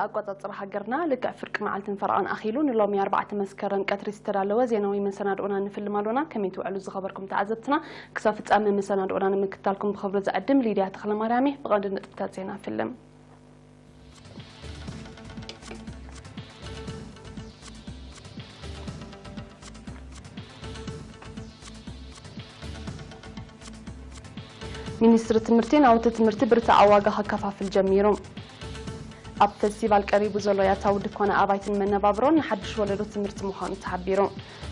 ኣቆጻጽራ ሃገርና ልክዕ ፍርቂ መዓልትን ፈረቓን ኣኺሉ ንሎሚ ኣርባዕተ መስከረም ቀትሪ ዝተዳለወ ዜናዊ መሰናድኦና ንፍልም ኣሎና። ከመይ ትውዕሉ ዝኸበርኩም ተዓዘብትና? ክሳብ ፍጻመ መሰናድኦና ንምክትታልኩም ብኽብሪ ዝዕድም ሊድያ ተኽለማርያም እየ። ብቐንዲ ነጥብታት ዜና ፍልም። ሚኒስትሪ ትምህርቲ ናውቲ ትምህርቲ ብርትዓዊ ዋጋ ከከፋፍል ጀሚሩ። ኣብ ፈስቲቫል ቀሪቡ ዘሎ ያታዊ ድኳነ ኣባይትን መነባብሮን ንሓድሽ ወለዶ ትምህርቲ ምዃኑ ተሓቢሩ።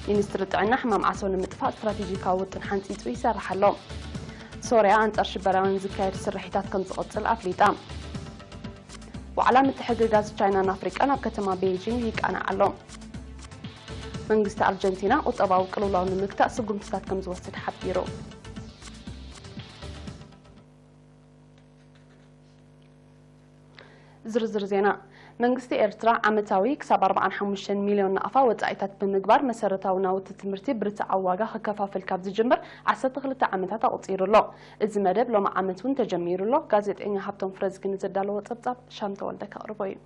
ሚኒስትሪ ጥዕና ሕማም ዓሶ ንምጥፋእ ስትራቴጂካዊ ውጥን ሓንጺጹ ይሰርሕ ኣሎ። ሶርያ ኣንጻር ሽበራውያን ዝካየድ ስርሒታት ከም ዝቕጽል ኣፍሊጣ። ዋዕላ ምትሕግጋዝ ቻይናን ኣፍሪቃን ኣብ ከተማ ቤይጂንግ ይቃናዕ ኣሎ። መንግስቲ ኣርጀንቲና ቁጠባዊ ቅልውላው ንምግታእ ስጉምትታት ከም ዝወስድ ሓቢሩ። ዝርዝር ዜና። መንግስቲ ኤርትራ ዓመታዊ ክሳብ ኣርባዓን ሓሙሽተን ሚልዮን ናቕፋ ወጻኢታት ብምግባር መሰረታዊ ናውቲ ትምህርቲ ብርትዓዊ ዋጋ ክከፋፍል ካብ ዝጅምር ዓሰርተ ክልተ ዓመታት ኣቑጺሩ ኣሎ። እዚ መደብ ሎሚ ዓመት እውን ተጀሚሩ ኣሎ። ጋዜጠኛ ሃብቶም ፍረዝጊ ንዘዳለዎ ጸብጻብ ሻም ተወልደ ከቕርቦ እዩ።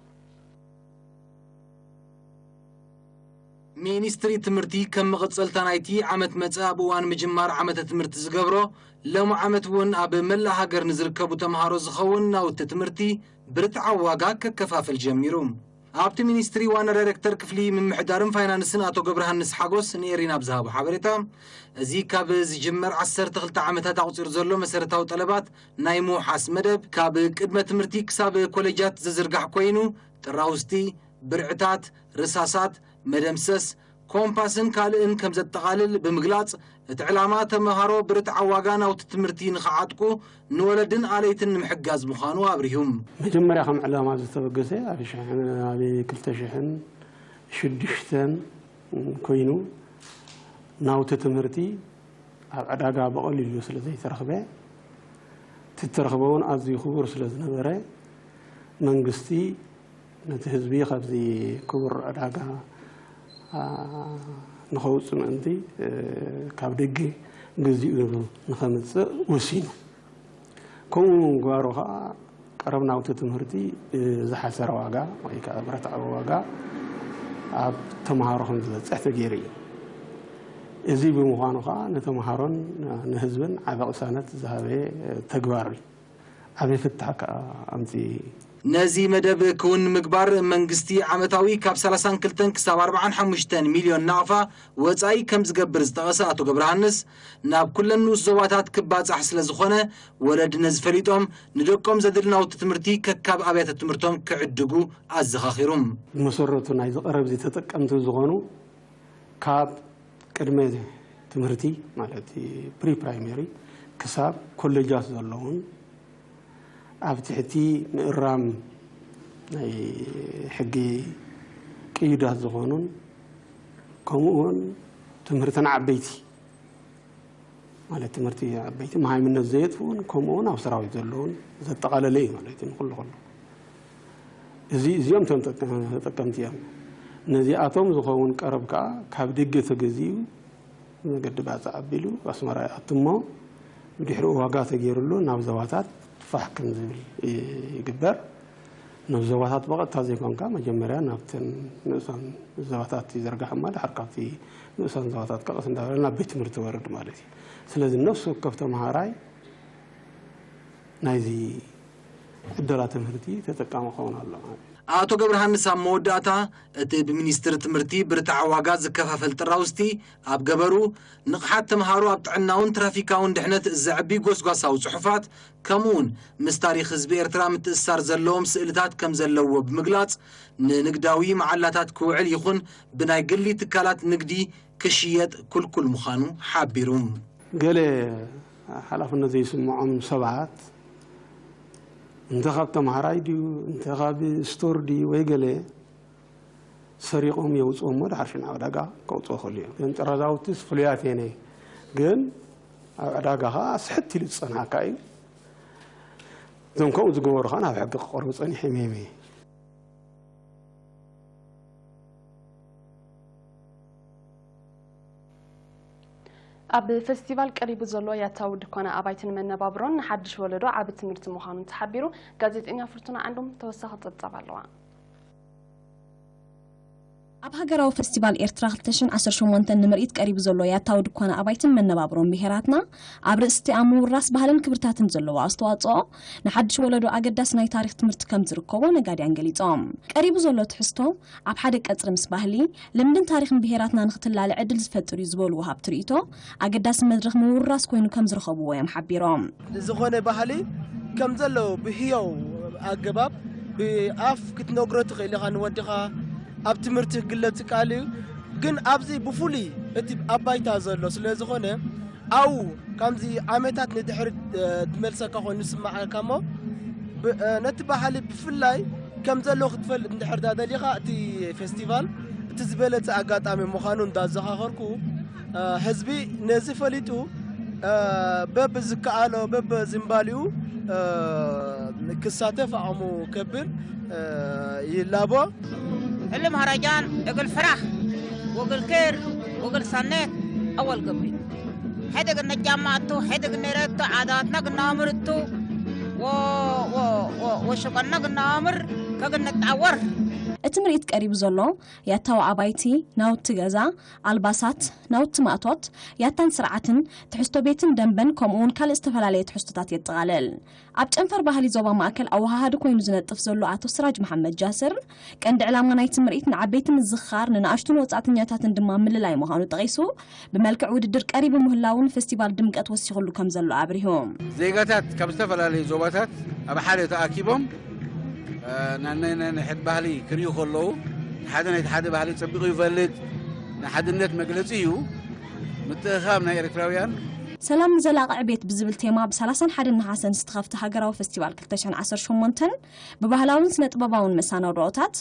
ሚኒስትሪ ትምህርቲ ከም መቐጸልታ ናይቲ ዓመት መጸ ኣብ እዋን ምጅማር ዓመተ ትምህርቲ ዝገብሮ፣ ሎሚ ዓመት እውን ኣብ መላእ ሃገር ንዝርከቡ ተምሃሮ ዝኸውን ናውቲ ትምህርቲ ብርትዓዊ ዋጋ ከከፋፍል ጀሚሩ። ኣብቲ ሚኒስትሪ ዋና ዳይሬክተር ክፍሊ ምምሕዳርን ፋይናንስን ኣቶ ገብረሃንስ ሓጎስ ንኤሪና ኣብ ዝሃቦ ሓበሬታ፣ እዚ ካብ ዝጅመር ዓሰርተ ክልተ ዓመታት ኣቑጺሩ ዘሎ መሰረታዊ ጠለባት ናይ ምውሓስ መደብ ካብ ቅድመ ትምህርቲ ክሳብ ኮሌጃት ዝዝርጋሕ ኮይኑ፣ ጥራውስቲ፣ ብርዕታት፣ ርሳሳት፣ መደምሰስ፣ ኮምፓስን ካልእን ከም ዘጠቓልል ብምግላጽ፣ እቲ ዕላማ ተመሃሮ ብርትዓዊ ዋጋ ናውቲ ትምህርቲ ንኽዓጥቁ ንወለድን ኣለይትን ንምሕጋዝ ምዃኑ ኣብሪሁ። መጀመርያ ከም ዕላማ ዝተበገሰ ኣብ ሽሕን ኣብ ክልተ ሽሕን ሽዱሽተን ኮይኑ ናውቲ ትምህርቲ ኣብ ዕዳጋ ብቐሊሉ ስለ ዘይተረኽበ፣ እቲ እተረኽበ እውን ኣዝዩ ክቡር ስለ ዝነበረ መንግስቲ ነቲ ህዝቢ ካብዚ ክቡር ዕዳጋ ንኸውፅእ ምእንቲ ካብ ደገ ገዚኡ ንኸምፅእ ወሲኑ። ከምኡ ምግባሩ ከዓ ቀረብ ናውቲ ትምህርቲ ብዝሓሰረ ዋጋ ወይ ከዓ ብረትዓዊ ዋጋ ኣብ ተምሃሮ ከም ዝበፅሕ ተገይሩ እዩ። እዚ ብምዃኑ ከዓ ንተምሃሮን ንህዝብን ዓቢ ቅሳነት ዝሃበ ተግባር እዩ። ዓቢ ፍታሕ ከዓ ኣምፅኡ እዩ። ነዚ መደብ ክውን ንምግባር መንግስቲ ዓመታዊ ካብ ሰላሳን ክልተን ክሳብ ኣርባዓን ሓሙሽተን ሚልዮን ናቕፋ ወፃኢ ከም ዝገብር ዝጠቐሰ ኣቶ ገብረሃንስ፣ ናብ ኩለን ንኡስ ዞባታት ክባፃሕ ስለ ዝኾነ ወለዲ ነዚ ፈሊጦም ንደቆም ዘድሊ ናውቲ ትምህርቲ ከካብ ኣብያተ ትምህርቶም ክዕድጉ ኣዘኻኺሩ። ብመሰረቱ ናይዚ ቀረብ እዚ ተጠቀምቲ ዝኾኑ ካብ ቅድመ ትምህርቲ ማለት ፕሪ ፕራይመሪ ክሳብ ኮሌጃት ዘለውን ኣብ ትሕቲ ምእራም ናይ ሕጊ ቅዩዳት ዝኾኑን ከምኡ እውን ትምህርቲ ንዓበይቲ ማለት ትምህርቲ ዓበይቲ መሃይምነት ዘየጥፍኡን ከምኡ እውን ኣብ ሰራዊት ዘለውን ዘጠቓለለ እዩ ማለት እዩ። ንኩሉ ከሎ እዚ እዚኦም እቶም ተጠቀምቲ እዮም። ነዚኣቶም ዝኸውን ቀረብ ከዓ ካብ ደገ ተገዚኡ መገዲ ባፅዕ ኣቢሉ ኣስመራ ይኣቱ እሞ ብድሕሪኡ ዋጋ ተገይሩሉ ናብ ዞባታት ፋሕ ከም ዝብል ይግበር። ናብ ዞባታት ብቐጥታ ዘይኮንካ መጀመርያ ናብተን ንእሳን ዞባታት ይዘርጋሕ እሞ ድሓር ካብቲ ንእሳን ዞባታት ቀስ እንዳበለ ናብ ቤት ትምህርቲ ወርድ ማለት እዩ። ስለዚ ነፍሲ ወከፍ ተምሃራይ ናይዚ ዕደላ ትምህርቲ ተጠቃሚ ክኸውን ኣሎ ማለት እዩ። ኣቶ ገብረሃንስ ኣብ መወዳእታ፣ እቲ ብሚኒስትሪ ትምህርቲ ብርትዓ ዋጋ ዝከፋፈል ጥራውስቲ ኣብ ገበሩ ንቕሓት ተምሃሮ ኣብ ጥዕናውን ትራፊካውን ድሕነት ዘዕቢ ጎስጓሳዊ ጽሑፋት ከምኡውን ምስ ታሪኽ ህዝቢ ኤርትራ ምትእስሳር ዘለዎም ስእልታት ከም ዘለዎ ብምግላጽ፣ ንንግዳዊ መዓላታት ክውዕል ይኹን ብናይ ግሊ ትካላት ንግዲ ክሽየጥ ክልኩል ምዃኑ ሓቢሩ። ገለ ሓላፍነት ዘይስምዖም ሰባት እንተ ካብ ተምሃራይ ድዩ እንተ ካብ ስቶር ድዩ ወይ ገለ ሰሪቖም የውፅኦ እሞ ድሓር ሽን ኣብ ዕዳጋ ከውፅኦ ይኽእሉ እዮም። ግን ጥራዛውትስ ፍሉያት እየን እየ። ግን ኣብ ዕዳጋ ከዓ ስሕት ኢሉ ዝፀንሓካ እዩ። እዞም ከምኡ ዝገበሩ ከዓ ናብ ሕጊ ክቐርቡ ፀኒሖም እዮም እየ። ኣብ ፈስቲቫል ቀሪቡ ዘሎ ያታዊ ድኳና ኣባይትን መነባብሮን ንሓድሽ ወለዶ ዓቢ ትምህርቲ ምዃኑ ተሓቢሩ። ጋዜጠኛ ፍርቱና ዓንዶም ተወሳኺ ጸብጻብ ኣለዋ። ኣብ ሃገራዊ ፈስቲቫል ኤርትራ ክልተ ሽሕን ዓሰርተ ሸሞንተን ንምርኢት ቀሪቡ ዘሎ ያታዊ ድኳና ኣባይትን መነባብሮን ብሄራትና፣ ኣብ ርእስቲ ኣብ ምውራስ ባህልን ክብርታትን ዘለዎ ኣስተዋጽኦ፣ ንሓድሽ ወለዶ ኣገዳሲ ናይ ታሪኽ ትምህርቲ ከም ዝርከቦ ነጋድያን ገሊጾም። ቀሪቡ ዘሎ ትሕዝቶ፣ ኣብ ሓደ ቀጽሪ ምስ ባህሊ፣ ልምድን ታሪኽን ብሄራትና ንኽትላለ ዕድል ዝፈጥር እዩ ዝበሉ ወሃብቲ ርእይቶ፣ ኣገዳሲ መድረኽ ምውራስ ኮይኑ ከም ዝረኸብዎ እዮም ሓቢሮም። ዝኾነ ባህሊ ከም ዘሎ ብህያው ኣገባብ ብኣፍ ክትነግሮ ትኽእል ኢኻ ንወድኻ፣ ኣብ ትምህርቲ ክግለጽ ይከኣል እዩ። ግን ኣብዚ ብፍሉይ እቲ ኣብ ባይታ ዘሎ ስለ ዝኾነ፣ ኣብኡ ከምዚ ዓመታት ንድሕሪ፣ እ፣ ትመልሰካ ኮይኑ ዝስምዓካ እሞ፣ ብ-፣ እ፣ ነቲ ባህሊ ብፍላይ ከም ዘሎ ክትፈልጥ እንድሕር ዳ ደሊኻ፣ እቲ ፌስቲቫል እቲ ዝበለጸ ኣጋጣሚ ምዃኑ እንዳዘኻኸርኩ፣ እ፣ ህዝቢ ነዚ ፈሊጡ፣ እ፣ በብዝከኣሎ በብዝምባሊኡ፣ እ፣ ክሳተፍ ዓቕሙ ከብር፣ እ፣ ይላቦ። ዕልም ሀረጃን እግል ፍራህ ወእግል ኬር ወእግል ሰኔት አወል ገቢ ሕድግ ነጃማቱ ሕድግ ነረቱ ዓዳትና ግናምርቱ ወ-፣ ወ-፣ ወ-፣ ወሽቀና ግናምር ከግንጣወር። እቲ ምርኢት ቀሪቡ ዘሎ ያታዊ ኣባይቲ፣ ናውቲ ገዛ፣ ኣልባሳት፣ ናውቲ ማእቶት፣ ያታን ስርዓትን፣ ትሕዝቶ ቤትን ደንበን ከምኡ እውን ካልእ ዝተፈላለየ ትሕዝቶታት የጠቓልል። ኣብ ጨንፈር ባህሊ ዞባ ማእከል ኣወሃሃዲ ኮይኑ ዝነጥፍ ዘሎ ኣቶ ስራጅ መሓመድ ጃስር፣ ቀንዲ ዕላማ ናይቲ ምርኢት ንዓበይቲ ምዝኽኻር፣ ንንኣሽቱን ወጻእተኛታትን ድማ ምልላይ ምዃኑ ጠቒሱ፣ ብመልክዕ ውድድር ቀሪቡ ምህላዉ ንፈስቲቫል ድምቀት ወሲኹሉ ከም ዘሎ ኣብሪሁ። ዜጋታት ካብ ዝተፈላለዩ ዞባታት ኣብ ሓደ ተኣኪቦም፣ እ፣ ናናይ ናናይ ሕድ ባህሊ ክርእዩ ከለዉ፣ ሓደ ናይቲ ሓደ ባህሊ ጸቢቑ ይፈልጥ፣ ንሓድነት መግለጺ እዩ። ምትእኻብ ናይ ኤርትራውያን። ሰላም ንዘላቒ ዕቤት ብዝብል ቴማ ብ ሰላሳን ሓደን ነሓሰን ዝተኸፍተ ሃገራዊ ፈስቲቫል ክልተ ሽሕን ዓሰርተ ሸሞንተን ብባህላውን ስነ ጥበባውን መሰናድኦታት፣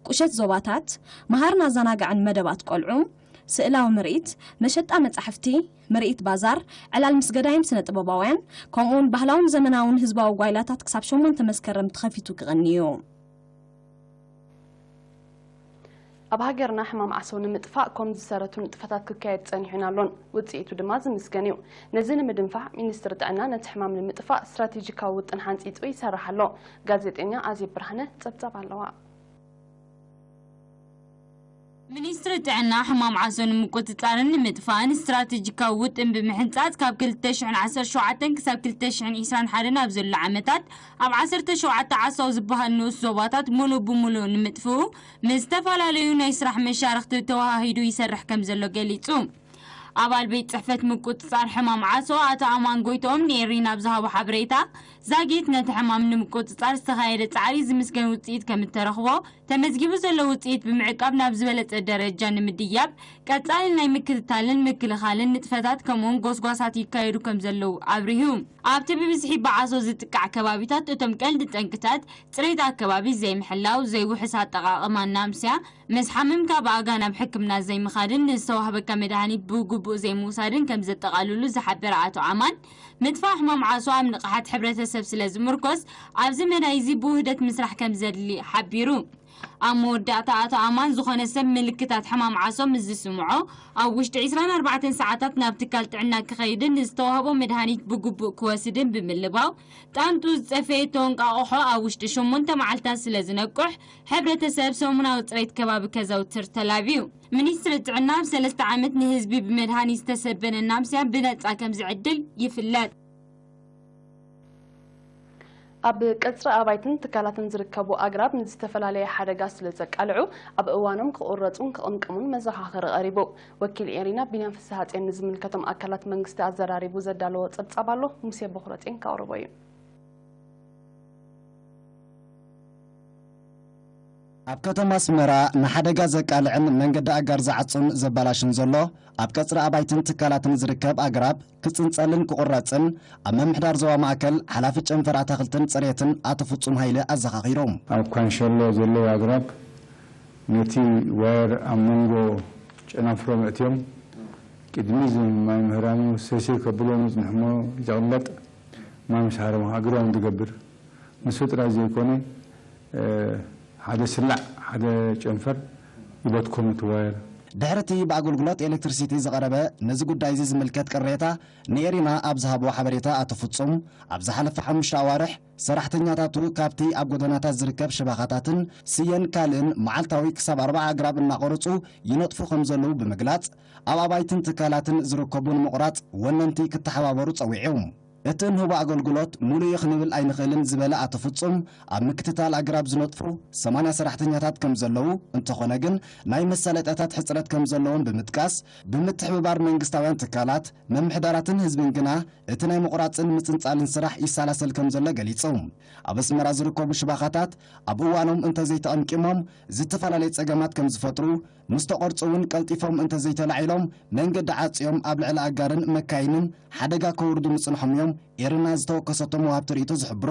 ቁሸት ዞባታት፣ መሃርን ኣዘናጋዕን መደባት ቆልዑ፣ ስእላዊ ምርኢት፣ መሸጣ መጻሕፍቲ፣ ምርኢት ባዛር፣ ዕላል ምስ ገዳይም ስነ ጥበባውያን፣ ከምኡውን ባህላውን ዘመናውን ህዝባዊ ጓይላታት ክሳብ ሸሞንተ መስከረም ተኸፊቱ ክቐኒ እዩ። ኣብ ሃገርና ሕማም ዓሶ ንምጥፋእ ኮም ዝሰረቱ ንጥፈታት ክካየድ ጸኒሑን ኣሎን። ውጽኢቱ ድማ ዝምስገን እዩ። ነዚ ንምድንፋዕ ሚኒስትሪ ጥዕና ነቲ ሕማም ንምጥፋእ ስትራቴጂካዊ ውጥን ሓንጺጹ ይሰርሕ ኣሎ። ጋዜጠኛ ኣዜብ ብርሃነ ጸብጻብ ኣለዋ። ሚኒስትሪ ጥዕና ሕማም ዓሶ ንምቁጽጻርን ንምጥፋእን ስትራቴጂካዊ ውጥን ብምሕንጻጽ ካብ ክልተ ሽሕን ዓሰርተ ሸውዓተን ክሳብ ክልተ ሽሕን ዕስራን ሓደን ኣብ ዘሎ ዓመታት ኣብ ዓሰርተ ሸውዓተ ዓሳው ዝበሃል ንኡስ ዞባታት ሙሉእ ብሙሉእ ንምጥፍኡ ምስ ዝተፈላለዩ ናይ ስራሕ መሻርኽቲ ተወሃሂዱ ይሰርሕ ከም ዘሎ ገሊጹ። ኣባል ቤት ጽሕፈት ምቁጽጻር ሕማም ዓሶ ኣቶ ኣማን ጎይትኦም ንኤሪና ኣብ ዝሃቦ ሓበሬታ፣ ዛጊት ነቲ ሕማም ንምቁጽጻር ዝተኻየደ ጻዕሪ ዝምስገን ውጽኢት ከም እተረኽቦ፣ ተመዝጊቡ ዘሎ ውጽኢት ብምዕቃብ ናብ ዝበለጸ ደረጃ ንምድያብ ቀጻሊ ናይ ምክትታልን ምክልኻልን ንጥፈታት ከምኡውን ጎስጓሳት ይካየዱ ከም ዘለዉ ኣብሪሁ። ኣብቲ ብብዝሒ ብዓሶ ዝጥቃዕ ከባቢታት እቶም ቀንዲ ጠንቅታት ጽሬት ኣከባቢ ዘይምሕላው፣ ዘይውሑስ ኣጠቓቕማ ናምስያ፣ ምስ ሓመምካ ብኣጋ ናብ ሕክምና ዘይምኻድን ንዝተዋህበካ መድሃኒት ብግቡእ ዘይምውሳድን ከም ዘጠቓልሉ ዝሓበረ ኣቶ ኣማን፣ ምጥፋእ ሕማም ዓሶ ኣብ ንቕሓት ሕብረተሰብ ስለ ዝምርኮስ ኣብዚ መዳይ እዚ ብውህደት ምስራሕ ከም ዘድሊ ሓቢሩ። ኣብ መወዳእታ ኣቶ ኣማን፣ ዝኾነ ሰብ ምልክታት ሕማም ዓሶ ምስ ዝስምዖ ኣብ ውሽጢ ዕስራን ኣርባዕተን ሰዓታት ናብ ትካል ጥዕና ክኸይድን ንዝተዋህቦ መድሃኒት ብግቡእ ክወስድን ብምልባው፣ ጣንጡ ዝጸፈየ ተወንቃቑሖ ኣብ ውሽጢ ሸሞንተ መዓልታት ስለ ዝነቅሕ፣ ሕብረተሰብ ሰሙናዊ ጽሬት ከባቢ ከዘውትር ተላብዩ። ሚኒስትሪ ጥዕና ኣብ ሰለስተ ዓመት ንህዝቢ ብመድሃኒት ዝተሰበነ ናምስያ ብነጻ ከም ዝዕድል ይፍለጥ። ኣብ ቀጽሪ ኣባይትን ትካላትን ዝርከቡ ኣግራብ ንዝተፈላለየ ሓደጋ ስለ ዘቃልዑ፣ ኣብ እዋኖም ክቑረጹን ክቕምቀሙን መዘኻኸሪ ቀሪቡ። ወኪል ኤሪና ቢንያም ፍስሃጽዮን ንዝምልከቶም ኣካላት መንግስቲ ኣዘራሪቡ ዘዳለዎ ጸብጻብ ኣሎ። ሙሴ በኹረጽዮን ከቕርቦ እዩ። ኣብ ከተማ ኣስመራ ንሓደጋ ዘቃልዕን መንገዲ ኣጋር ዝዓጹን ዘባላሽን ዘሎ፣ ኣብ ቀጽሪ ኣባይትን ትካላትን ዝርከብ ኣግራብ ክጽንጸልን ክቑረጽን ኣብ ምምሕዳር ዞባ ማእከል ሓላፊ ጨንፈር ኣታኽልትን ጽሬትን ኣቶ ፍጹም ሃይለ ኣዘኻኺሩ። ኣብ ካንሸሎ ዘለዉ ኣግራብ ነቲ ዋየር ኣብ መንጎ ጨናፍሮም ኣእትዮም፣ ቅድሚ እዚ ማይ ምህራሙ ሰሲር ከብልዎም ይጽንሕሞ ይቕለጥ፣ ማይ ምስ ሃረመ ኣግራቦም ዝገብር። ንሱ ጥራይ ዘይኮነ፣ እ፣ ሓደ ስላዕ፣ ሓደ ጨንፈር ይበትኮም እቲ ዋየር። ድሕሪ እቲ ብኣገልግሎት ኤሌክትሪሲቲ ዝቐረበ ነዚ ጉዳይ እዚ ዝምልከት ቅሬታ ንኤሪና ኣብ ዝሃብዎ ሓበሬታ፣ ኣቶ ፍጹም ኣብ ዝሓለፈ ሓሙሽተ ኣዋርሕ ሰራሕተኛታቱ ካብቲ ኣብ ጎደናታት ዝርከብ ሽባኻታትን ስየን ካልእን መዓልታዊ ክሳብ ኣርባዓ ኣግራብ እናቖረጹ ይነጥፉ ከም ዘለዉ ብምግላጽ፣ ኣብ ኣባይትን ትካላትን ዝርከቡ ንምቑራጽ ወነንቲ ክተሓባበሩ ጸዊዑ። እቲ እንህቦ ኣገልግሎት ሙሉእ እዩ ክንብል ኣይንኽእልን ዝበለ ኣቶ ፍጹም፣ ኣብ ምክትታል ኣግራብ ዝነጥፉ ሰማንያ ሰራሕተኛታት ከም ዘለዉ፣ እንተኾነ ግን ናይ መሳለጥያታት ሕጽረት ከም ዘለዎም ብምጥቃስ፣ ብምትሕብባር መንግስታውያን ትካላት፣ መምሕዳራትን ህዝብን ግና እቲ ናይ ምቑራጽን ምጽንጻልን ስራሕ ይሰላሰል ከም ዘሎ ገሊጹ። ኣብ ኣስመራ ዝርከቡ ሽባኻታት ኣብ እዋኖም እንተዘይተቐምቂሞም ዝተፈላለየ ጸገማት ከም ዝፈጥሩ፣ ምስ ተቖርጹ እውን ቀልጢፎም እንተዘይተላዒሎም መንገዲ ዓጽዮም ኣብ ልዕሊ ኣጋርን መካይንን ሓደጋ ከውርዱ ምጽንሖም እዮም ኤርና ዝተወከሰቶም ወሃብቲ ርእይቶ ዝሕብሩ።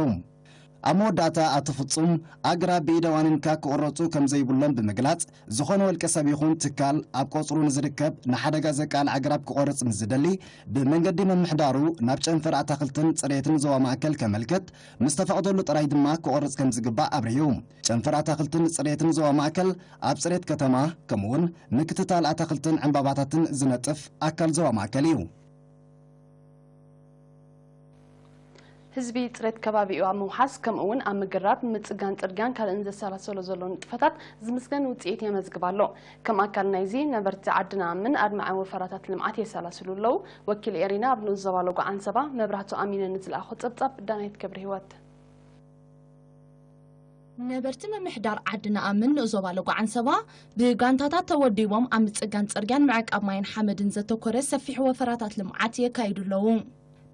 ኣብ መወዳእታ ኣቶ ፍጹም፣ ኣግራብ ብኢደ ዋኒንካ ክቑረጹ ከም ዘይብሎም ብምግላጽ፣ ዝኾነ ውልቀ ሰብ ይኹን ትካል ኣብ ቆጽሩ ንዝርከብ ንሓደጋ ዘቃልዕ ኣግራብ ክቖርጽ ምስ ዝደሊ፣ ብመንገዲ ምምሕዳሩ ናብ ጨንፈር ኣታኽልትን ጽሬትን ዞባ ማእከል ከመልክት፣ ምስ ተፈቕደሉ ጥራይ ድማ ክቖርጽ ከም ዝግባእ ኣብርሁ። ጨንፈር ኣታኽልትን ጽሬትን ዞባ ማእከል ኣብ ጽሬት ከተማ፣ ከምኡውን ምክትታል ኣታኽልትን ዕምባባታትን ዝነጥፍ ኣካል ዞባ ማእከል እዩ። ህዝቢ ጽሬት ከባቢኡ ኣብ ምውሓስ፣ ከምኡ እውን ኣብ ምግራብ፣ ምጽጋን ጽርግያን ካልእን ዘሰላሰሎ ዘሎ ንጥፈታት ዝምስገን ውጽኢት የመዝግብ ኣሎ። ከም ኣካል ናይዚ፣ ነበርቲ ዓዲ ነኣምን ኣድማዒ ወፈራታት ልምዓት የሰላስሉ ኣለዉ። ወኪል ኤሪና ኣብ ንኡስ ዞባ ሎጎ ዓንሰባ መብራህቱ ኣሚነ ንዝለኣኾ ጸብጻብ ዳናይት ገብረ ህይወት። ነበርቲ ምምሕዳር ዓዲ ነኣምን ንኡስ ዞባ ሎጎ ዓንሰባ ብጋንታታት ተወዲቦም ኣብ ምጽጋን ጽርግያን ምዕቃብ ማይን ሓመድን ዘተኮረ ሰፊሕ ወፈራታት ልምዓት የካይዱ ኣለዉ።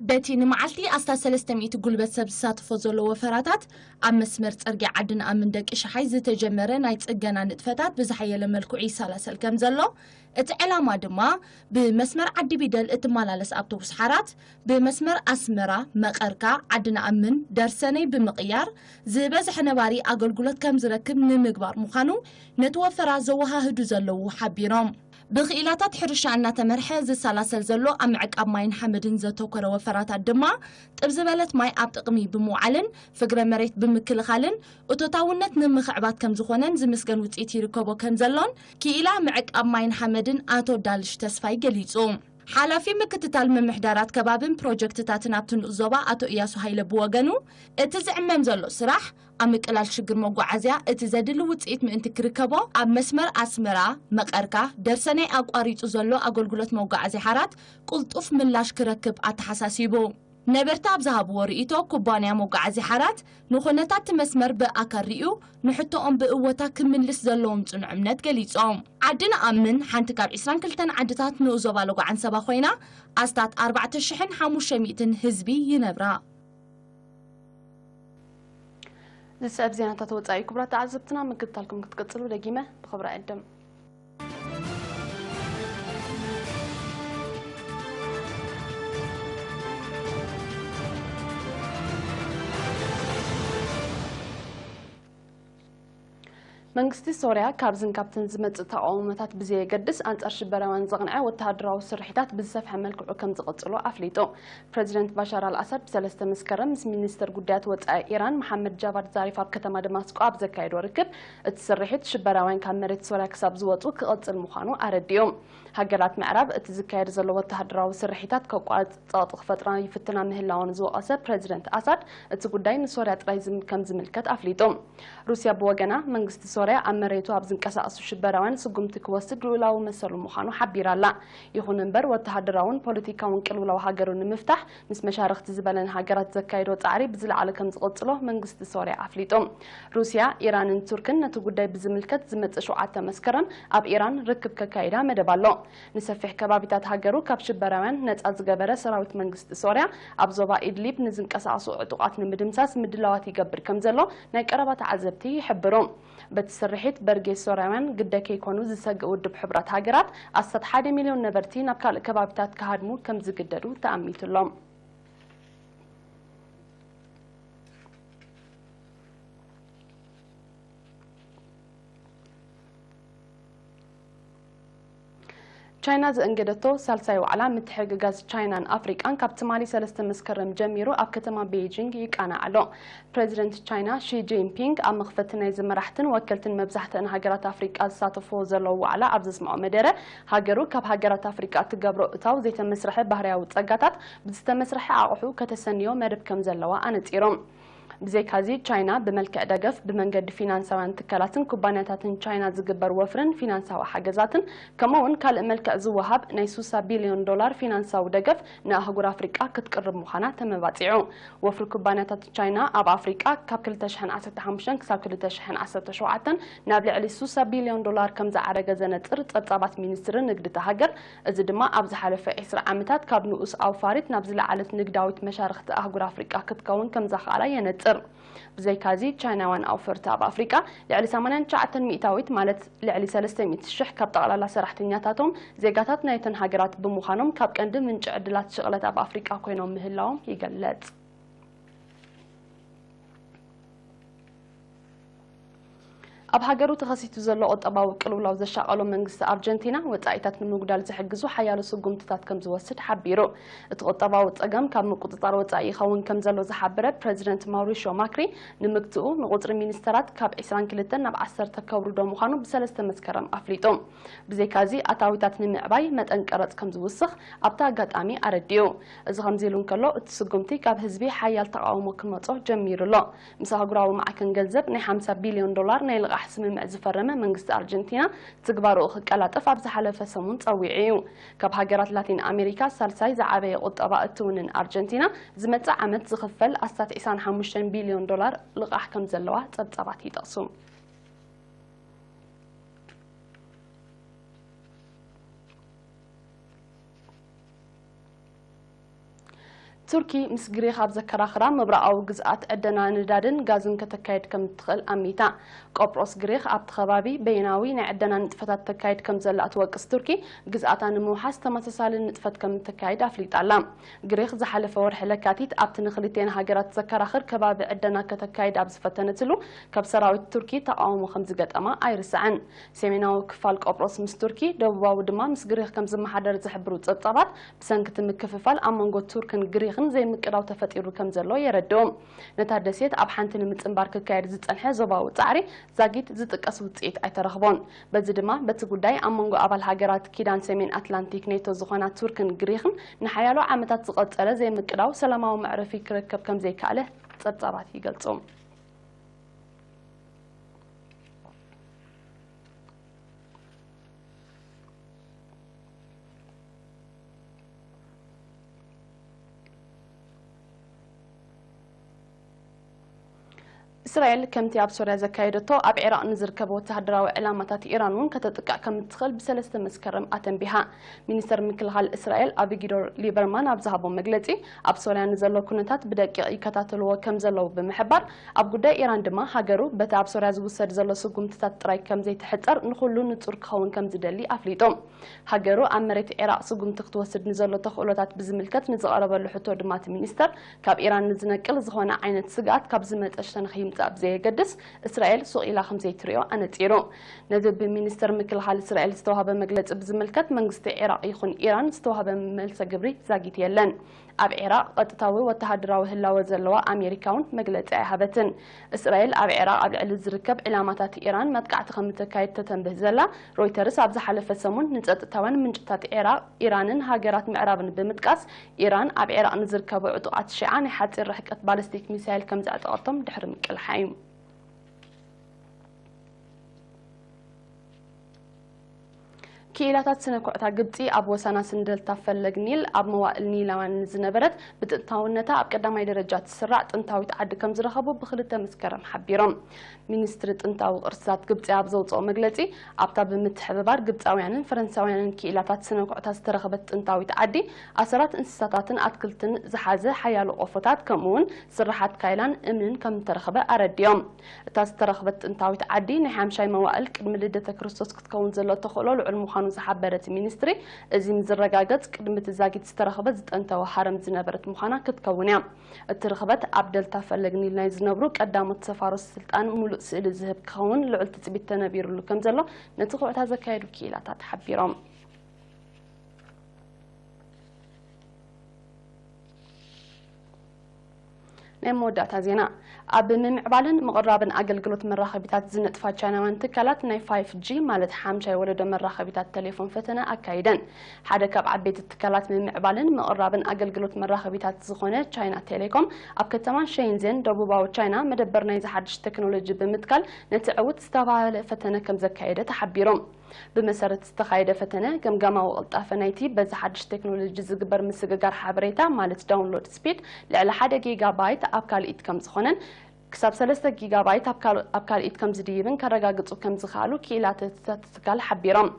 በቲ ንመዓልቲ ኣስታት ሰለስተ ሚእቲ ጉልበት ሰብ ዝሳተፎ ዘሎ ወፈራታት፣ ኣብ መስመር ጽርግያ ዓዲ ነኣምን ደቂ ሸሓይ ዝተጀመረ ናይ ጽገና ንጥፈታት ብዝሓየለ መልክዑ ይሰላሰል ከም ዘሎ፣ እቲ ዕላማ ድማ ብመስመር ዓዲ ቢደል እትመላለስ ኣውቶቡስ ሓራት ብመስመር ኣስመራ፣ መቐርካ፣ ዓዲ ነኣምን፣ ደርሰነይ ብምቕያር ዝበዝሐ ነባሪ ኣገልግሎት ከም ዝረክብ ንምግባር ምዃኑ ነቲ ወፈራ ዘወሃህዱ ዘለዉ ሓቢሮም። ብክኢላታት ሕርሻ እናተመርሐ ዝሰላሰል ዘሎ ኣብ ምዕቃብ ማይን ሓመድን ዘተኮረ ወፈራታት ድማ ጥብ ዝበለት ማይ ኣብ ጥቕሚ ብምውዓልን ፍግረ መሬት ብምክልኻልን እቶታውነት ንምኽዕባት ከም ዝኾነን ዝምስገን ውፅኢት ይርከቦ ከም ዘሎን ክኢላ ምዕቃብ ማይን ሓመድን ኣቶ ዳልሽ ተስፋይ ገሊፁ። ሓላፊ ምክትታል ምምሕዳራት ከባብን ፕሮጀክትታትን ኣብቲ ንኡስ ዞባ ኣቶ እያሱ ሃይለ ብወገኑ፣ እቲ ዝዕመም ዘሎ ስራሕ ኣብ ምቅላል ሽግር መጓዓዝያ እቲ ዘድሊ ውፅኢት ምእንቲ ክርከቦ፣ ኣብ መስመር ኣስመራ መቐርካ ደርሰነይ ኣቋሪፁ ዘሎ ኣገልግሎት መጓዓዝያ ሓራት ቅልጡፍ ምላሽ ክረክብ ኣተሓሳሲቡ። ነበርቲ ኣብ ዝሃብዎ ርእይቶ፣ ኩባንያ መጓዓዝያ ሓራት ንኹነታት እቲ መስመር ብኣካል ርእዩ ንሕቶኦም ብእወታ ክምልስ ዘለዎም ጽኑዕ እምነት ገሊጾም። ዓዲ ነኣምን ሓንቲ ካብ ዕስራን ክልተን ዓድታት ንኡስ ዞባ ሎጎ ዓንሰባ ኮይና፣ ኣስታት ኣርባዕተ ሽሕን ሓሙሽተ ሚእትን ህዝቢ ይነብራ። ዝስዕብ ዜናታት ወጻኢ ክቡራት ተዓዘብትና ምክትታልኩም ክትቅጽሉ ደጊመ ብኽብሪ እዕድም። መንግስቲ ሶርያ ካብዝን ካብትን ዝመጽእ ተቓውሞታት ብዘየገድስ፣ ኣንጻር ሽበራውያን ዘቕንዐ ወተሃደራዊ ስርሒታት ብዝሰፍሐ መልክዑ ከም ዝቕጽሎ ኣፍሊጡ። ፕረዚደንት ባሻር ኣልኣሳድ ብሰለስተ መስከረም ምስ ሚኒስተር ጉዳያት ወጻኢ ኢራን መሓመድ ጃቫድ ዛሪፍ ኣብ ከተማ ደማስቆ ኣብ ዘካየዶ ርክብ፣ እቲ ስርሒት ሽበራውያን ካብ መሬት ሶርያ ክሳብ ዝወጹ ክቕጽል ምዃኑ ኣረዲኡ። ሃገራት ምዕራብ እቲ ዝካየድ ዘሎ ወተሃደራዊ ስርሒታት ከቋርጽ ጸቕጢ ክፈጥራ ይፍትና ምህላወን ዝወቐሰ ፕረዚደንት ኣሳድ፣ እቲ ጉዳይ ንሶርያ ጥራይ ዝም-፣ ከም ዝምልከት ኣፍሊጡ። ሩስያ ብወገና፣ መንግስቲ ሶርያ ኣብ መሬቱ ኣብ ዝንቀሳቐሱ ሽበራውያን ስጉምቲ ክወስድ ልኡላዊ መሰሉ ምዃኑ ሓቢራ ኣላ። ይኹን እምበር፣ ወተሃደራውን ፖለቲካውን ቅልውላው ሃገሩ ንምፍታሕ ምስ መሻርኽቲ ዝበለን ሃገራት ዘካየዶ ጻዕሪ ብዝለዓለ ከም ዝቕጽሎ መንግስቲ ሶርያ ኣፍሊጡ። ሩስያ፣ ኢራንን ቱርክን ነቲ ጉዳይ ብዝምልከት ዝመጽእ ሸውዓተ መስከረም ኣብ ኢራን ርክብ ከካይዳ መደብ ኣሎ። ንሰፊሕ ከባቢታት ሃገሩ ካብ ሽበራውያን ነጻ ዝገበረ ሰራዊት መንግስቲ ሶርያ፣ ኣብ ዞባ ኢድሊብ ንዝንቀሳቐሱ ዕጡቓት ንምድምሳስ ምድላዋት ይገብር ከም ዘሎ ናይ ቀረባ ተዓዘብቲ ይሕብሩ። በቲ ስርሒት፣ በርጌስ ሶርያውያን ግደ ከይኮኑ ዝሰግእ ውድብ ሕቡራት ሃገራት፣ ኣስታት ሓደ ሚልዮን ነበርቲ ናብ ካልእ ከባቢታት ክሃድሙ ከም ዝግደዱ ተኣሚቱሎም። ቻይና ዘእንገደቶ ሳልሳይ ዋዕላ ምትሕግጋዝ ቻይናን ኣፍሪቃን ካብ ትማሊ ሰለስተ መስከረም ጀሚሩ ኣብ ከተማ ቤይጂንግ ይቃናዕ ኣሎ። ፕረዚደንት ቻይና ሺ ጂንፒንግ ኣብ መኽፈቲ ናይዚ መራሕትን ወከልትን መብዛሕትአን ሃገራት ኣፍሪቃ ዝሳተፍዎ ዘለዉ ዋዕላ ኣብ ዘስምዖ መደረ፣ ሃገሩ ካብ ሃገራት ኣፍሪቃ እትገብሮ እታው ዘይተመስርሐ ባህርያዊ ጸጋታት ብዝተመስርሐ ኣቑሑ ከተሰንዮ መደብ ከም ዘለዋ ኣነጺሩ። ብዘይካዚ ቻይና ብመልክዕ ደገፍ ብመንገዲ ፊናንሳውያን ትካላትን ኩባንያታትን ቻይና ዝግበር ወፍርን ፊናንሳዊ ሓገዛትን ከምኡ እውን ካልእ መልክዕ ዝወሃብ ናይ ሱሳ ቢልዮን ዶላር ፊናንሳዊ ደገፍ ንኣህጉር ኣፍሪቃ ክትቅርብ ምዃና ተመባጺዑ። ወፍሪ ኩባንያታት ቻይና ኣብ ኣፍሪቃ ካብ ክልተ ሽሕን ዓሰርተ ሓሙሽተን ክሳብ ክልተ ሽሕን ዓሰርተ ሸውዓተን ናብ ልዕሊ ሱሳ ቢልዮን ዶላር ከም ዝዓረገ ዘነጽር ጸብጻባት ሚኒስትሪ ንግዲ እታ ሃገር፣ እዚ ድማ ኣብ ዝሓለፈ ዕስራ ዓመታት ካብ ንኡስ ኣውፋሪት ናብ ዝለዓለት ንግዳዊት መሻርኽቲ ኣህጉር ኣፍሪቃ ክትከውን ከም ዘኽኣላ የነጽር። ብዘይካዚ ቻይናውያን ኣውፈርቲ ኣብ ኣፍሪቃ ልዕሊ ሰማንያን ትሽዓተን ሚእታዊት ማለት ልዕሊ ሰለስተ ሚእቲ ሽሕ ካብ ጠቕላላ ሰራሕተኛታቶም ዜጋታት ናይተን ሃገራት ብምዃኖም ካብ ቀንዲ ምንጪ ዕድላት ሽቕለት ኣብ ኣፍሪቃ ኮይኖም ምህላዎም ይገልጽ። ኣብ ሃገሩ ተኸሲቱ ዘሎ ቁጠባዊ ቅልውላው ዘሻቐሎ መንግስቲ ኣርጀንቲና ወጻኢታት ንምጉዳል ዝሕግዙ ሓያሎ ስጉምትታት ከም ዝወስድ ሓቢሩ። እቲ ቁጠባዊ ጸገም ካብ ምቁጽጻር ወጻኢ ይኸውን ከም ዘሎ ዝሓበረ ፕረዚደንት ማውሪሾ ማክሪ፣ ንምግትኡ ንቁጽሪ ሚኒስተራት ካብ ዕስራን ክልተን ናብ ዓሰርተ ከውርዶ ምዃኑ ብሰለስተ መስከረም ኣፍሊጡ። ብዘይካዚ ኣታዊታት ንምዕባይ መጠን ቀረጽ ከም ዝውስኽ ኣብቲ ኣጋጣሚ ኣረዲኡ። እዚ ከምዚ ኢሉ እንከሎ፣ እቲ ስጉምቲ ካብ ህዝቢ ሓያል ተቓውሞ ክመጾ ጀሚሩ ኣሎ። ምስ ኣህጉራዊ ማዕከን ገንዘብ ናይ ሓምሳ ቢልዮን ዶላር ናይ ልቓሕ ስምምዕ ዝፈረመ መንግስቲ ኣርጀንቲና፣ ትግባርኡ ክቀላጠፍ ኣብ ዝሓለፈ ሰሙን ጸዊዑ እዩ። ካብ ሃገራት ላቲን ኣሜሪካ ሳልሳይ ዝዓበየ ቁጠባ እትውንን ኣርጀንቲና፣ ዝመጽእ ዓመት ዝኽፈል ኣስታት ዕስራን ሓሙሽተን ቢልዮን ዶላር ልቓሕ ከም ዘለዋ ጸብጻባት ይጠቕሱ። ቱርኪ ምስ ግሪኽ ኣብ ዘከራኽራ ምብራቓዊ ግዝኣት ዕደና ነዳድን ጋዝን ከተካይድ ከም እትኽእል ኣሚታ። ቆጵሮስ ግሪኽ ኣብቲ ከባቢ በይናዊ ናይ ዕደና ንጥፈታት ተካይድ ከም ዘላ እትወቅስ ቱርኪ፣ ግዝኣታ ንምውሓስ ተመሳሳሊ ንጥፈት ከም እተካይድ ኣፍሊጣ ኣላ። ግሪኽ ዝሓለፈ ወርሒ ለካቲት ኣብቲ ንክልቲኤን ሃገራት ዘከራኽር ከባቢ ዕደና ከተካይድ ኣብ ዝፈተነትሉ፣ ካብ ሰራዊት ቱርኪ ተቓውሞ ከም ዝገጠማ ኣይርሳዕን። ሰሜናዊ ክፋል ቆጵሮስ ምስ ቱርኪ፣ ደቡባዊ ድማ ምስ ግሪኽ ከም ዝመሓደር ዝሕብሩ ጸብጻባት፣ ብሰንኪ እቲ ምክፍፋል ኣብ መንጎ ቱርክን ግሪኽን ዘይምቅዳው ተፈጢሩ ከም ዘሎ የረድኡ። ነታ ደሴት ኣብ ሓንቲ ንምጽንባር ክካየድ ዝጸንሐ ዞባዊ ጻዕሪ ዛጊት ዝጥቀስ ውጽኢት ኣይተረኽቦን። በዚ ድማ በቲ ጉዳይ ኣብ መንጎ ኣባል ሃገራት ኪዳን ሰሜን ኣትላንቲክ ኔቶ ዝኾና ቱርክን ግሪኽን ንሓያሎ ዓመታት ዝቐጸለ ዘይምቅዳው ሰላማዊ መዕረፊ ክረከብ ከም ዘይከኣለ ጸብጻባት ይገልጹ። እስራኤል ከምቲ ኣብ ሶርያ ዘካየደቶ ኣብ ዒራቕ ንዝርከቡ ወተሃደራዊ ዕላማታት ኢራን እውን ከተጥቅዕ ከም እትኽእል ብሰለስተ መስከረም ኣተንቢሃ። ሚኒስተር ምክልኻል እስራኤል ኣቪጊዶር ሊበርማን ኣብ ዝሃቦ መግለጺ፣ ኣብ ሶርያ ንዘሎ ኩነታት ብደቂቕ ይከታተልዎ ከም ዘለዉ ብምሕባር፣ ኣብ ጉዳይ ኢራን ድማ ሃገሩ በቲ ኣብ ሶርያ ዝውሰድ ዘሎ ስጉምትታት ጥራይ ከም ዘይትሕጸር ንኹሉ ንጹር ክኸውን ከም ዝደሊ ኣፍሊጡ። ሃገሩ ኣብ መሬት ዒራቕ ስጉምቲ ክትወስድ ንዘሎ ተኽእሎታት ብዝምልከት ንዝቐረበሉ ሕቶ ድማ እቲ ሚኒስተር፣ ካብ ኢራን ንዝነቅል ዝኾነ ዓይነት ስግኣት ካብ ዝመጸ ሸነኽ ይምጻእ ብዘየገድስ፣ እስራኤል ሱቕ ኢላ ከም ዘይትሪኦ ኣነጺሩ። ነዚ ብሚኒስተር ምክልኻል እስራኤል ዝተዋህበ መግለጺ ብዝምልከት መንግስቲ ዒራቕ ይኹን ኢራን ዝተዋህበ መልሰ ግብሪ ዛጊት የለን። ኣብ ዒራቕ ቀጥታዊ ወተሃደራዊ ህላወ ዘለዋ ኣሜሪካ እውን መግለጺ ኣይሃበትን። እስራኤል ኣብ ዒራቕ ኣብ ልዕሊ ዝርከብ ዕላማታት ኢራን መጥቃዕቲ ከም እተካይድ ተተንብህ ዘላ፣ ሮይተርስ ኣብ ዝሓለፈ ሰሙን ንጸጥታውያን ምንጭታት ዒራቕ፣ ኢራንን ሃገራት ምዕራብን ብምጥቃስ፣ ኢራን ኣብ ዒራቕ ንዝርከቡ ዕጡቓት ሺዓ ናይ ሓጺር ርሕቀት ባለስቲክ ሚሳይል ከም ዘዕጠቐቶም ድሕሪ ምቅልሓ እዩ። ክኢላታት ስነ ኩዕታ ግብጺ ኣብ ወሰናስን ደልታ ፈለግ ኒል ኣብ መዋእል ኒላውያን ንዝነበረት ብጥንታውነታ ኣብ ቀዳማይ ደረጃ ትስራዕ ጥንታዊት ዓዲ ከም ዝረኸቡ ብክልተ መስከረም ሓቢሮም። ሚኒስትሪ ጥንታዊ ቅርስታት ግብጺ ኣብ ዘውጽኦ መግለጺ፣ ኣብታ ብምትሕብባር ግብጻውያንን ፈረንሳውያንን ክኢላታት ስነ ኩዕታ ዝተረኸበት ጥንታዊት ዓዲ፣ ኣሰራት እንስሳታትን ኣትክልትን ዝሓዘ ሓያሎ ቆፎታት፣ ከምኡ'ውን ስርሓት ካይላን እምንን ከም እተረኸበ ኣረዲኦም። እታ ዝተረኽበት ጥንታዊት ዓዲ ናይ ሓምሻይ መዋእል ቅድሚ ልደተ ክርስቶስ ክትከውን ዘሎ ተኽእሎ ልዑል ምዃኑ ዝሓበረ እቲ ሚኒስትሪ፣ እዚ ንዝረጋገጽ ቅድሚ እቲ ዛጊት ዝተረኽበ ዝጠንተወ ሃረም ዝነበረት ምዃና ክትከውን እያ። እቲ ርኽበት ኣብ ደልታ ፈለግ ኒል ናይ ዝነብሩ ቀዳሞት ሰፋሮ ስልጣን ምሉእ ስእሊ ዝህብ ክኸውን ልዑል ትጽቢት ተነቢሩሉ ከም ዘሎ ነቲ ኩዕታ ዘካየዱ ክኢላታት ሓቢሮም። ናይ መወዳእታ ዜና። ኣብ ምምዕባልን ምቕራብን ኣገልግሎት መራኸቢታት ዝነጥፋ ቻይናውያን ትካላት ናይ ፋይፍ ጂ ማለት ሓምሻይ ወለዶ መራኸቢታት ቴሌፎን ፈተነ ኣካይደን። ሓደ ካብ ዓበይቲ ትካላት ምምዕባልን ምቕራብን ኣገልግሎት መራኸቢታት ዝኾነ ቻይና ቴሌኮም ኣብ ከተማ ሸንዜን ደቡባዊ ቻይና መደበር ናይዚ ሓድሽ ቴክኖሎጂ ብምትካል ነቲ ዕውት ዝተባህለ ፈተነ ከም ዘካየደ ተሓቢሮም። ብመሰረት ዝተኻየደ ፈተነ፣ ገምጋማዊ ቅልጣፈ ናይቲ በዚ ሓድሽ ቴክኖሎጂ ዝግበር ምስግጋር ሓበሬታ ማለት ዳውንሎድ ስፒድ ልዕሊ ሓደ ጊጋባይት ኣብ ካልኢት ከም ዝኾነን ክሳብ ሰለስተ ጊጋባይት ኣብ ካል- ኣብ ካልኢት ከም ዝድይብን ከረጋግጹ ከም ዝኸኣሉ ክኢላታት እቲ ትካል ሓቢሮም።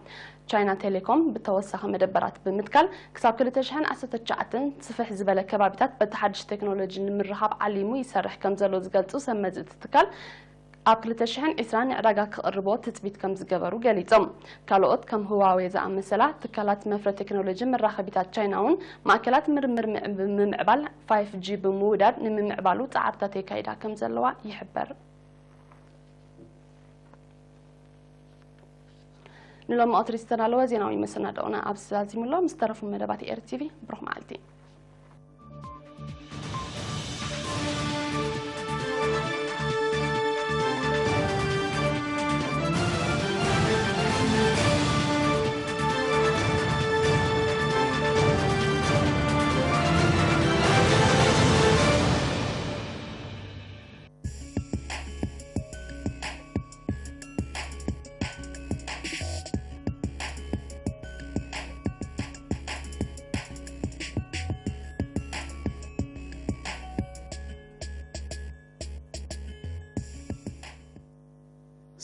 ቻይና ቴሌኮም ብተወሳኺ መደበራት ብምትካል ክሳብ ክልተ ሽሕን ዓሰርተ ትሽዓተን ስፍሕ ዝበለ ከባቢታት በቲ ሓድሽ ቴክኖሎጂ ንምርኻብ ዓሊሙ ይሰርሕ ከም ዘሎ ዝገልጹ ሰብ መዚ እቲ ትካል፣ ኣብ ክልተ ሽሕን ዕስራን ንዕዳጋ ክቕርቦ ትጽቢት ከም ዝገበሩ ገሊጾም። ካልኦት ከም ህዋዌ ዝኣመሰላ ትካላት መፍረ ቴክኖሎጂ መራኸቢታት ቻይና እውን ማእከላት ምርምር ምዕ- ብምምዕባል ፋይፍ ጂ ብምውዳድ ንምምዕባሉ ጻዕርታት የካይዳ ከም ዘለዋ ይሕበር። ንሎሚ ቀትሪ ዝተዳለወ ዜናዊ መሰናድኦና ኣብዚ ተዛዚሙ ኣሎ። ምስ ተረፉ መደባት ኤር ቲቪ ብሩኽ መዓልቲ።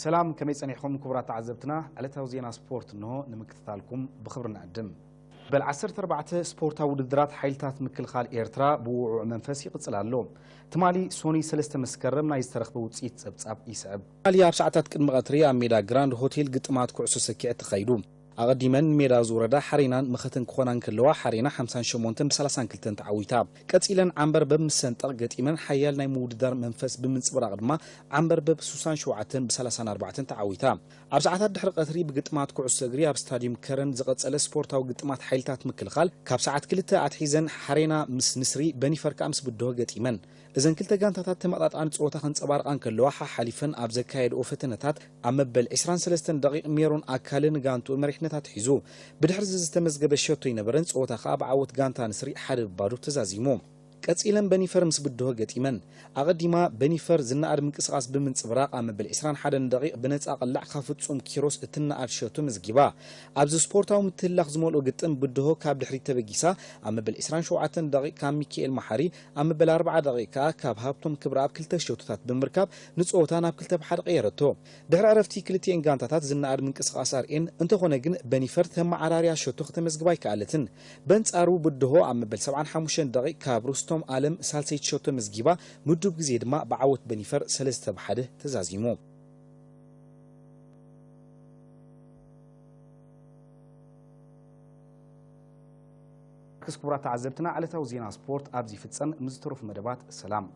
ሰላም፣ ከመይ ጸኒሕኩም ክቡራት ተዓዘብትና? ዕለታዊ ዜና ስፖርት እንሆ ንምክትታልኩም ብኽብሪ ንዕድም። በል ዓሰርተ ኣርባዕተ ስፖርታዊ ውድድራት ሓይልታት ምክልኻል ኤርትራ ብውዕዉዕ መንፈስ ይቕጽል ኣሎ። ትማሊ ሶኒ ሰለስተ መስከረም ናይ ዝተረኽበ ውጽኢት ጸብጻብ ይስዕብ። ትማሊ ኣብ ሰዓታት ቅድሚ ቀትሪ ኣብ ሜዳ ግራንድ ሆቴል ግጥማት ኩዕሶ ሰኪዐት ተኻይዱ። ኣቐዲመን ንሜዳ ዝወረዳ ሓሬናን መኸተን ክኾና እንከለዋ፣ ሓሬና ሓምሳን ሸሞንተን ብሰላሳን ክልተን ተዓዊታ። ቀጺለን ዓምበርበብ ምስ ሰንጠቕ ገጢመን ሓያል ናይ ምውድዳር መንፈስ ብምንጽብራቕ ድማ ዓምበርበብ ሱሳን ሸውዓተን ብሰላሳን ኣርባዕተን ተዓዊታ። ኣብ ሰዓታት ድሕሪ ቀትሪ ብግጥማት ኩዕሶ እግሪ ኣብ ስታድዩም ከረን ዝቐጸለ ስፖርታዊ ግጥማት ሓይልታት ምክልኻል ካብ ሰዓት ክልተ ኣትሒዘን ሓሬና ምስ ንስሪ፣ በኒፈር ከኣ ምስ ብድሆ ገጢመን። እዘን ክልተ ጋንታታት ተመጣጣኒ ጸወታ ከንጸባርቓ እንከለዋ፣ ሓሓሊፈን ኣብ ዘካየድኦ ፈተነታት ኣብ መበል ዕስራን ሰለስተን ደቂቕ ሜሮን ኣካለ ንጋንትኡ መሪሕነት ኣትሒዙ። ብድሕሪ እዚ ዝተመዝገበ ሸቶ ኣይነበረን፣ ጸወታ ከኣ ብዓወት ጋንታ ንስሪ ሓደ ብባዶ ተዛዚሙ። ቀጺለን በኒፈር ምስ ብድሆ ገጢመን። ኣቐዲማ በኒፈር ዝነኣድ ምንቅስቓስ ብምንጽብራቕ ኣብ መበል ዕስራን ሓደን ደቂቕ ብነጻ ቅላዕ ካብ ፍጹም ኪሮስ እትነኣድ ሸቶ መዝጊባ። ኣብዚ ስፖርታዊ ምትህልላኽ ዝመልኦ ግጥም ብድሆ ካብ ድሕሪት ተበጊሳ ኣብ መበል ዕስራን ሸውዓተን ደቂቕ ካብ ሚኪኤል መሓሪ ኣብ መበል ኣርብዓ ደቂቕ ከኣ ካብ ሃብቶም ክብረኣብ ክልተ ሸቶታት ብምርካብ ንጸወታ ናብ ክልተ ብ ሓደ ቀየረቶ። ድሕሪ ዕረፍቲ ክልቲኤን ጋንታታት ዝነኣድ ምንቅስቓስ ኣርእየን፣ እንተኾነ ግን በኒፈር ተመዓራርያ ሸቶ ክተመዝግብ ኣይከኣለትን። በንጻሩ ብድሆ ኣብ መበል ሰብዓን ሓሙሽተን ደቂቕ ካብ ሩስቶም ኣለም ሳልሰይቲ ሸቶ መዝጊባ፣ ምዱብ ግዜ ድማ ብዓወት በኒፈር ሰለስተ ብ ሓደ ተዛዚሙ። ክቡራት ተዓዘብትና፣ ዕለታዊ ዜና ስፖርት ኣብዚ ይፍጸም። ምስ ዝተረፉ መደባት ሰላም።